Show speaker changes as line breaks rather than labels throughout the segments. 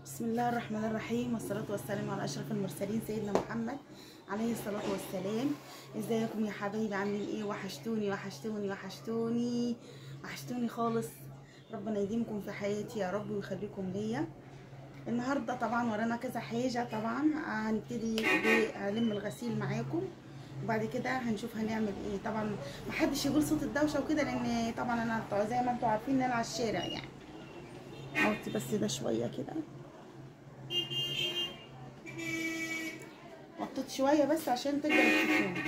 بسم الله الرحمن الرحيم، والصلاة والسلام على أشرف المرسلين سيدنا محمد عليه الصلاة والسلام. ازيكم يا حبايبي؟ عاملين ايه؟ وحشتوني وحشتوني وحشتوني وحشتوني خالص. ربنا يديمكم في حياتي يا رب ويخليكم ليا. النهارده طبعا ورانا كذا حاجة، طبعا هنبتدي بلم الغسيل معاكم وبعد كده هنشوف هنعمل ايه. طبعا محدش يقول صوت الدوشة وكده، لان طبعا انا زي ما انتم عارفين ان انا على الشارع يعني. اوطي بس ده شوية كده، وطيت شوية بس عشان تقدروا تشوفوني.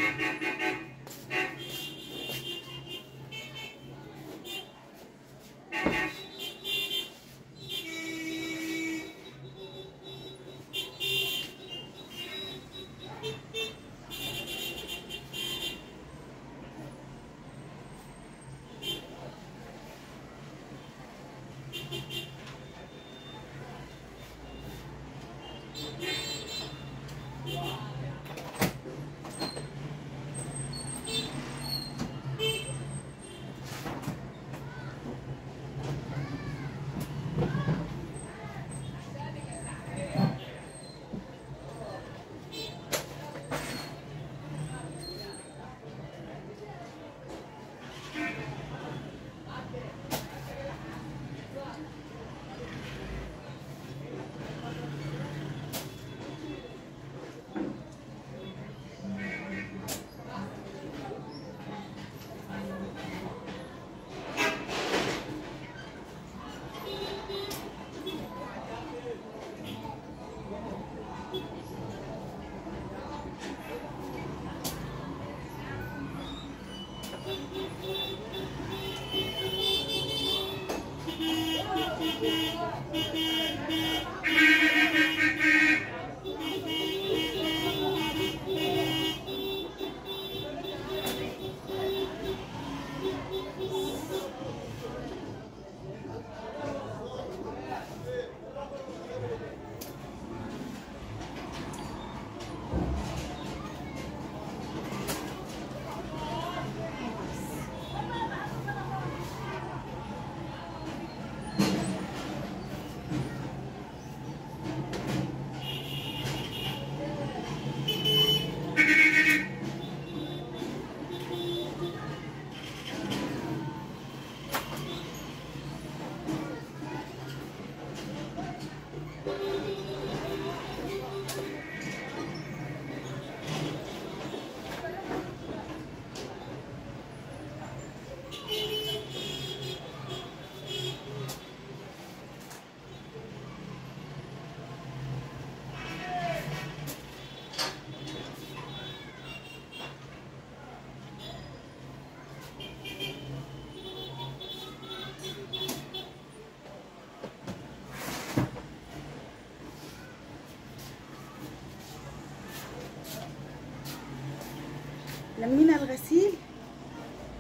لمينا الغسيل،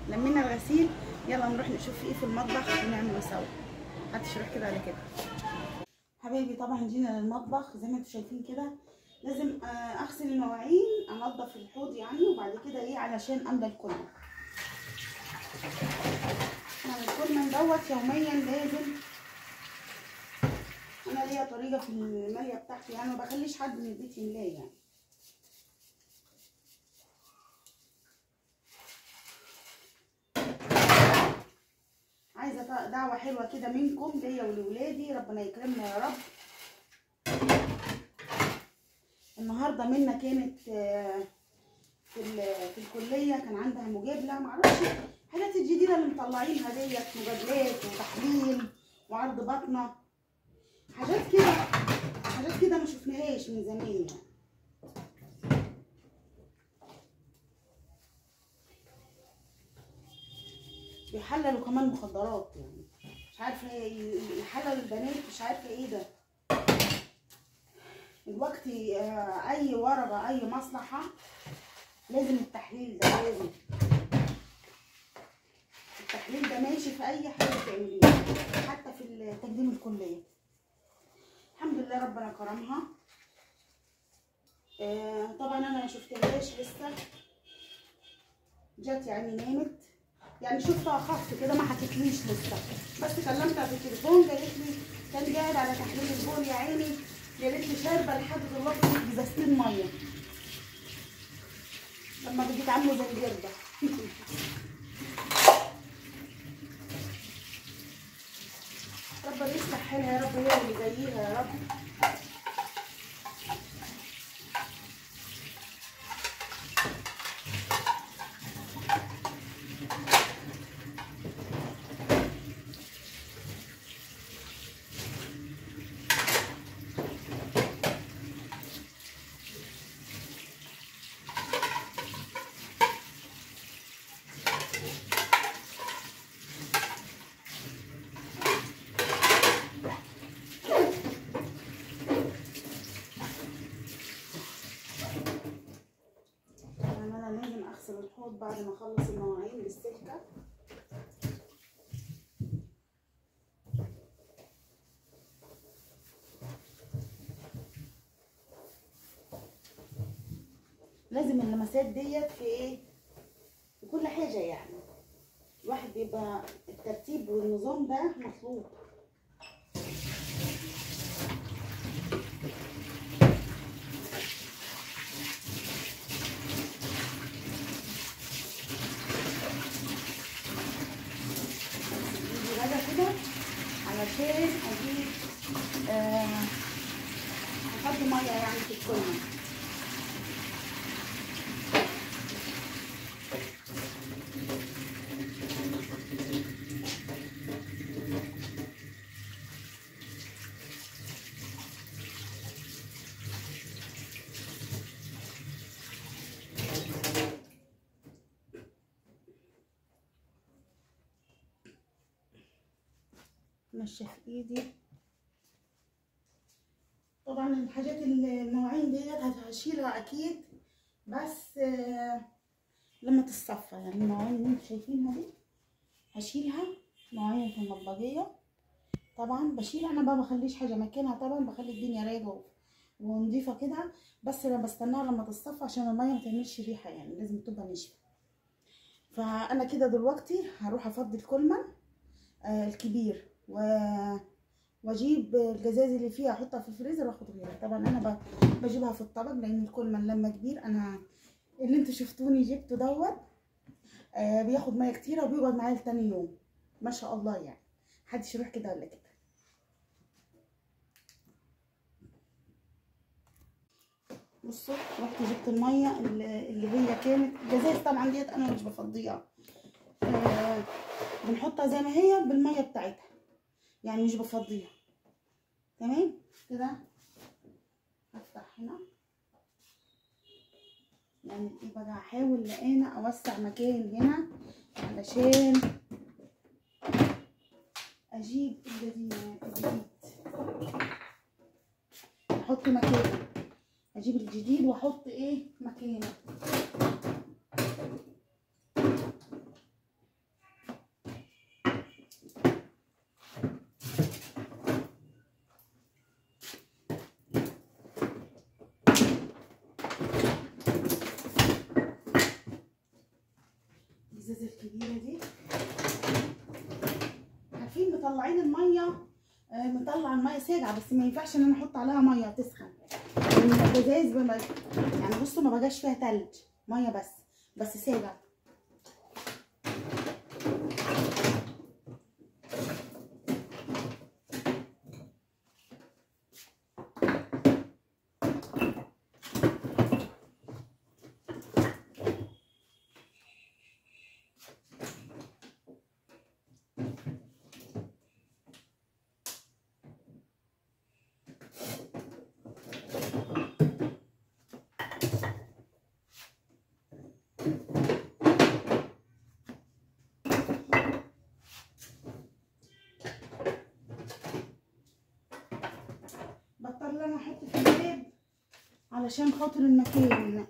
لمينا الغسيل، يلا نروح نشوف ايه في المطبخ ونعمله سوا. محدش يروح كده على كده حبايبي. طبعا جينا للمطبخ زي ما انتم شايفين كده، لازم اغسل المواعين، انضف الحوض يعني، وبعد كده ايه علشان املى الكلمة. انا الكلمة دوت يوميا لازم، انا ليا طريقه في المالية بتاعتي يعني، ما بخليش حد من البيت يملاه يعني. عايزه دعوه حلوة كده منكم ليا ولولادي، ربنا يكرمنا يا رب. النهارده منا كانت في الكلية، كان عندها مجابله، معرفش الحاجات الجديدة اللي مطلعينها ديت، مجابلات وتحليل وعرض بطنه، حاجات كده، حاجات كده ما شفناهاش من زمان يعني. بيحللوا كمان مخدرات يعني، مش عارفه يحللوا البنات، مش عارفه ايه ده الوقت. اي ورقة اي مصلحة لازم التحليل ده، لازم التحليل ده ماشي في اي حاجة تعمليها، حتى في تقديم الكلية. الحمد لله ربنا كرمها. طبعا انا ما شفتهاش لسه، جت يعني نامت يعني، شفتها خف كده، ما حكتليش لسه، بس كلمتها في التليفون قالت لي كان قاعد على تحليل البول يا عيني، يا ريتني شاربه لحد دلوقتي بزازتين مية لما بقيت عامله زي الجرده. ربنا يصلح حالها يا رب، هي اللي زيها يا رب. الحوض بعد ما اخلص المواعين بالسلكه. لازم اللمسات ديت في ايه، في كل حاجة يعني، الواحد بيبقى الترتيب والنظام ده مطلوب. علشان اجيب احط مية يعني في الكلمة. نشف ايدي. طبعا الحاجات المواعين ديت هشيلها اكيد، بس لما تتصفى يعني. المواعين اللي انتوا شايفينها دي هشيلها، مواعين في المطبقيه طبعا بشيلها انا، ما بخليش حاجة مكانها طبعا، بخلي الدنيا رايقة ونضيفه كده، بس انا بستناها لما تتصفى عشان المية ما تعملش ريحه يعني، لازم تبقى ناشفة. فانا كده دلوقتي هروح افضي الكولمن الكبير واجيب الجزاز اللي فيها احطها في الفريزر واخد غيرها. طبعا انا بجيبها في الطبق لان الكولمن لما كبير، انا اللي انتوا شفتوني جبته دوت بياخد مية كتيرة وبيقعد معايا لتاني يوم ما شاء الله يعني، محدش يروح كده ولا كده. بصوا رحت جبت المية اللي هي كانت الجزاز طبعا ديت انا مش بفضيها، بنحطها زي ما هي بالمية بتاعتها يعني، مش بفضيها. تمام كده. هفتح هنا يعني ايه بقى، هحاول انا اوسع مكان هنا علشان اجيب الجديد، احط مكانه، اجيب الجديد واحط ايه مكانه. الازازه الكبيرة دي عارفين مطلعين المية، مطلع المية ساقعه، بس ما ينفعش ان انا احط عليها مية تسخن لان الازاز يعني بصوا ما بقاش فيها تلج، مية بس ساقعه. بضطر انا احط في الباب علشان خاطر المكان.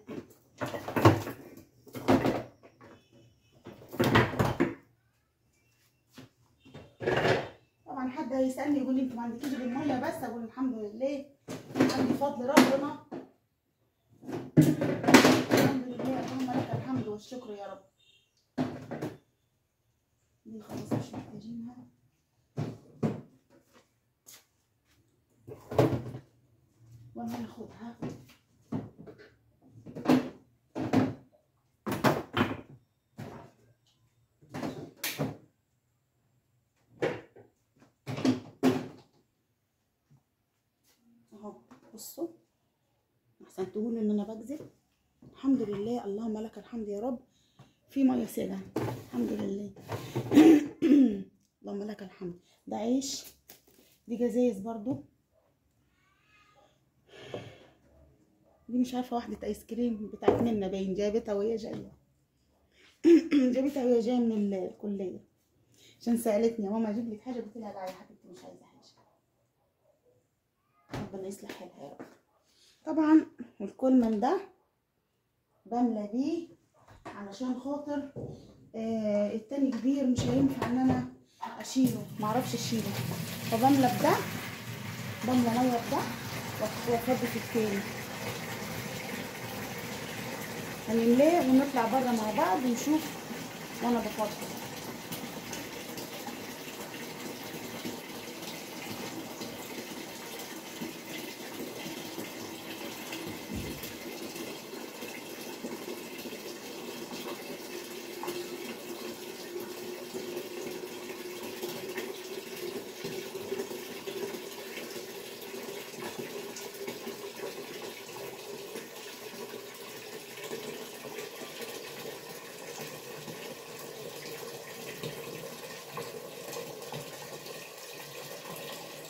طبعا حد هيسالني يقول لي انت ما عندكيش غير المية بس، اقول الحمد لله عندي فضل ربنا، الحمد لله، اللهم لك الحمد والشكر يا رب. دي خلاص مش محتاجينها. وانا هاخدها. اهو بصوا، احسن تقولوا ان انا بكذب. الحمد لله، اللهم لك الحمد يا رب، في مية ساقعه الحمد لله. اللهم لك الحمد. ده عيش، دي جزايز برضو، دي مش عارفه واحدة ايس كريم بتاعت منا باين، جابتها وهي جاية. جابتها وهي جاية من الكلية، عشان سالتني يا ماما اجيب لك حاجة، قلت لها لا يا حبيبتي مش عايزه حاجة، ربنا يصلح حالها يا رب. طبعا والكولمان ده بملى بيه علشان خاطر التاني كبير مش هينفع ان انا اشيله، معرفش اشيله، فبملى بده، بملى مية بده وافضي في التاني. هنملاه ونطلع بره مع بعض ونشوف وانا بفضي.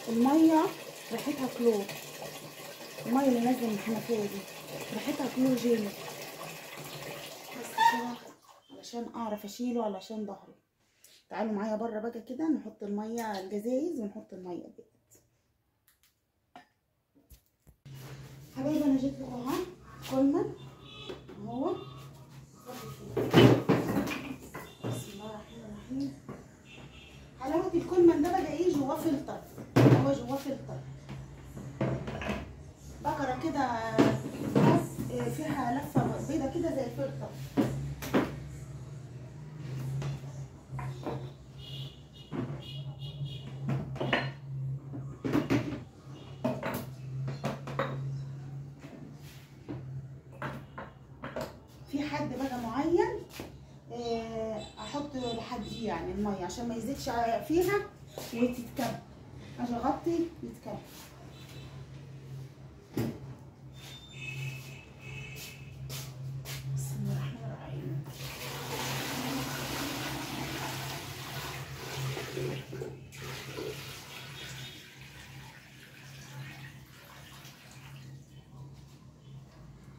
المية ريحتها كلور، المية اللي نازله من الحنفية دي ريحتها كلور جامد، بس كده علشان اعرف اشيله علشان ظهري. تعالوا معايا بره بقى كده نحط المية الجزايز ونحط المية ديت. حبايبي انا جبت لكم اهو كولمان اهو. بسم الله الرحمن الرحيم. حلاوة الكولمان ده بقى ايه؟ جواه فلتر، هو جواه فلتر، بقرة كده فيها لفه بيضة كده زي الفلتر. في حد بقى معين احط لحد دي يعني المية عشان ما يزيدش فيها وتتكب، عشان اغطي يتكب. بسم الله الرحمن الرحيم.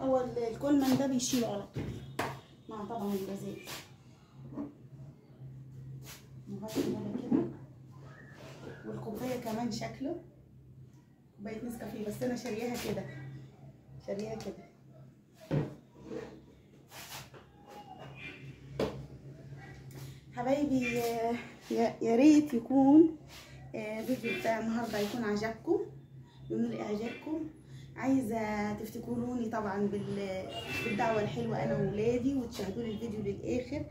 هو الكولمان ده بيشيله على طول مع طبعا الجزاز. نغطي ده كده. والكوبايه كمان شكله كوباية نسكافيه، بس انا شارياها كده، شارياها كده. حبايبي يا ريت يكون فيديو بتاع النهارده يكون عجبكم، ينال اعجابكم. عايزه تفتكروني طبعا بالدعوة الحلوة انا وولادي، وتشاهدوا لي الفيديو للاخر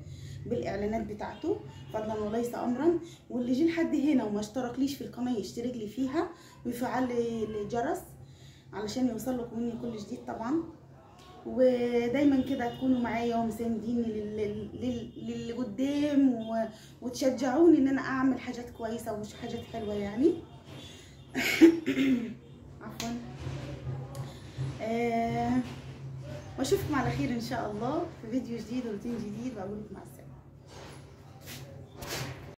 بالاعلانات بتاعته فضلا وليس امرا. واللي جه لحد هنا وما اشتركليش في القناة يشترك لي فيها ويفعل لي الجرس علشان يوصل لكم مني كل جديد طبعا. ودايما كده تكونوا معايا ومسانديني للي قدام، وتشجعوني ان انا اعمل حاجات كويسة وحاجات حلوة يعني. عفوا. واشوفكم على خير ان شاء الله في فيديو جديد وروتين جديد، واقول لكم مع السلامة.